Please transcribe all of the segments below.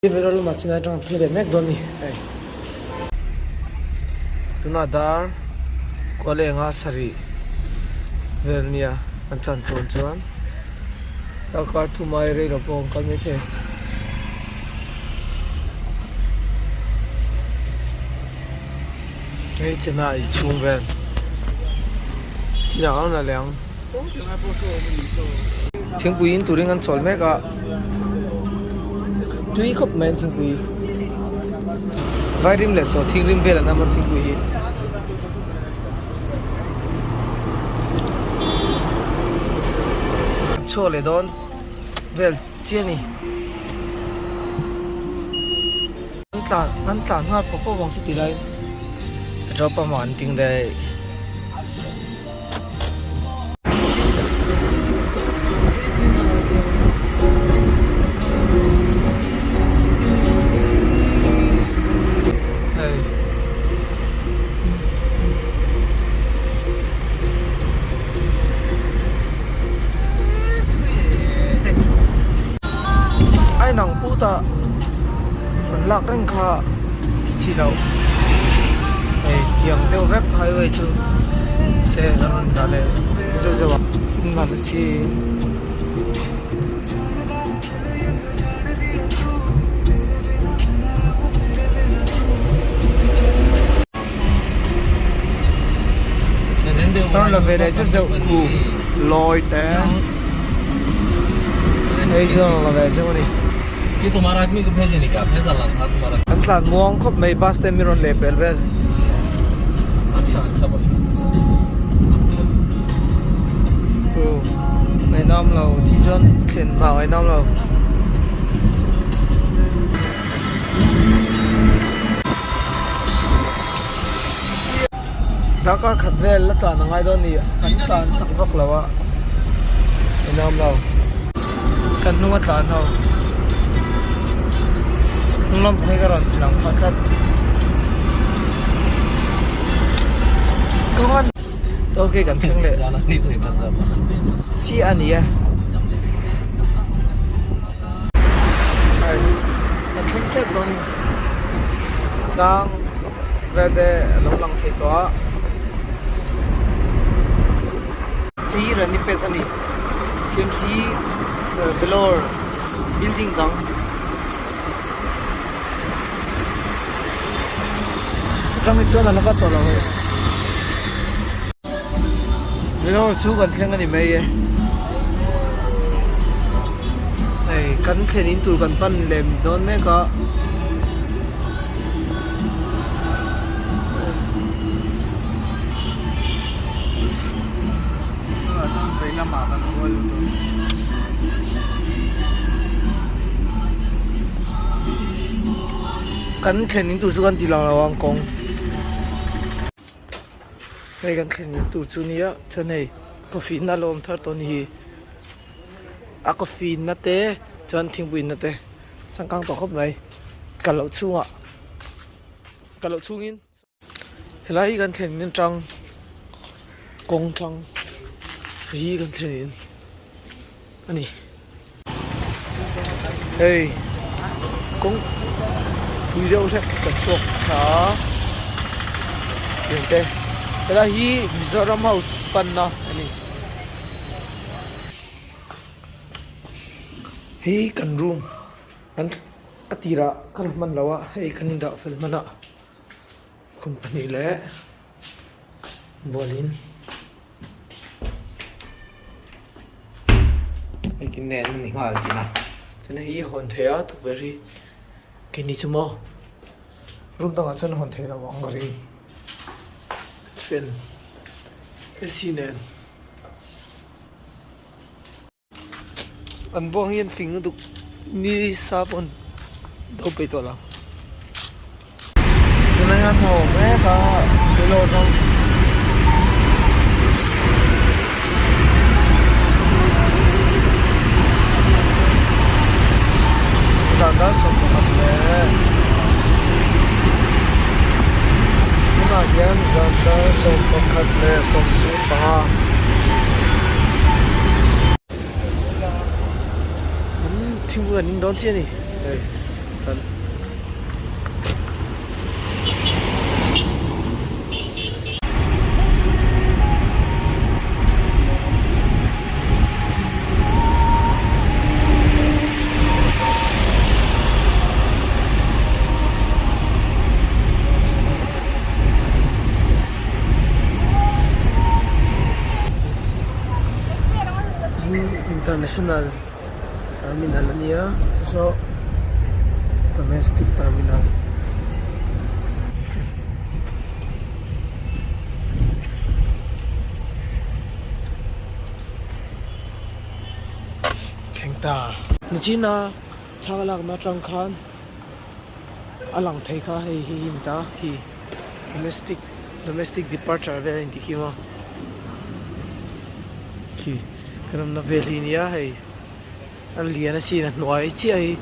Vellore lamah Chennai atang an phei leh mek dawn a ni hei. Tunah dar kual enga sarih vel nia an tlan tlawn chuan darkar thumai rei lo pawh an kal maithei. Hei Chennai chhung vel khiah ang la leh ang. Thingpui in turin an chawl mek a tui khawp mai an thingpui vairim leh saw thingrim vel an awm a thingpui hi. A chhuak leh dawn vel chiah a ni an tlan an tlan nghal pawp pawp ang chu ti laiin petrol pump ah an ding daih. Ai nang put ah an lak reng kha ti chi loh hei tiang deuh vek highway chu se an rawn dah leh zeuh zeuh a nalh si. Rawn la ve leh zeuh zeuh khu lawi te hei chu rawn la ve zeuh a ni. An tlan muang khawp mai bus te mi rawn leh pel vel. Khu ngaihnawm lo tih chuan thlen hma ngaihnawm lo. Darkar khat vel la tlan a ngai dawn ni kan tlan chak vak lo a inawm lo kan hnung a tlan ho hnung lam phei ka rawn ti lang phah tlat kawng a toll gate kan thleng leh chiah a ni e kan thleng tep dawn in tlang vel te a lo lang thei tawh a hei hi Ranipet a ni CMC Vellore building dang atang hi chuan a la va tawh lo hei Vellore chu kan thleng a ni mai e hei kan thlen in tur kan pan lem dawn mek a. Kan thlen in tur chu kan ti lang lo ang kawng hei kan thlen in tur chu nia chuan hei coffee na lo awm thar tawh a ni hi a coffee na te chuan thingpui na te changkang tawh khawp mai kal loh chhungah kal loh chhungin. Helai hi kan thlen in atang kawng tang hei hi kan thlen in a ni hei kawng pui deuh hlek kan chhuak thla a tiang te helai hi Mizoram house panna a ni hei kan room kan a tirah ka la hman lo a hei kan indah fel hman a. Khum pahnih leh bualin hei ki nen a ni nghal tihna chuan hei hi hawn theih a tukverh hi keini chu maw room dangah chuan hawn theih loh ang ka ring fan A_C nen. An buang hi an fing lutuk ni sa pawn do peih tawh lo. Tunah hian hna awm mek a Vellore ram zan dar 11 leh tunah hian zan dar 11 leh 25. Thingpui an in dawn chiah a ni hei. Tan. International terminal a nia saw domestic terminal. Thleng ta. Nichina thla lakna atang khan a lang thei kha hei hi hi ni ta khi domestic domestic departure vel a intih khi maw khi ka nawmna vel hi nia hei a lian asin a hnuai chiah hi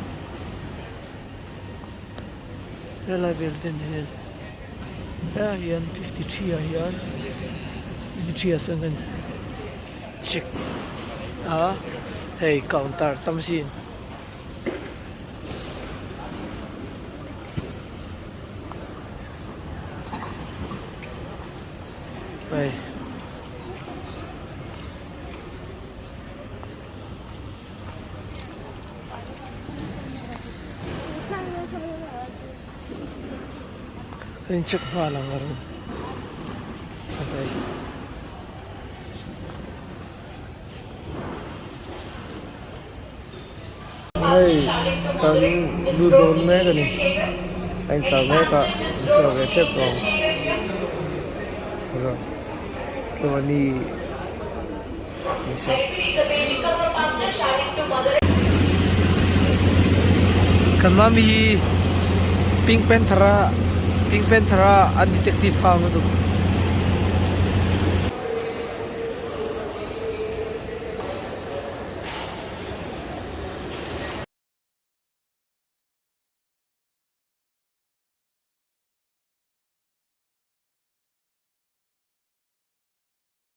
helai vel te ni hian helaiah hian 53 ah hian 53 ah sawn kan check a hei counter tam sin. Hei. Ka in check nghal ang a rawn hei. Hei kan lut dawn mek a ni a intlar mek a an chhuak ve tep tawh ang zawng chuan ni se. Kan mami hi Pink Panther a Pink Panther a an detective kha ang lutuk.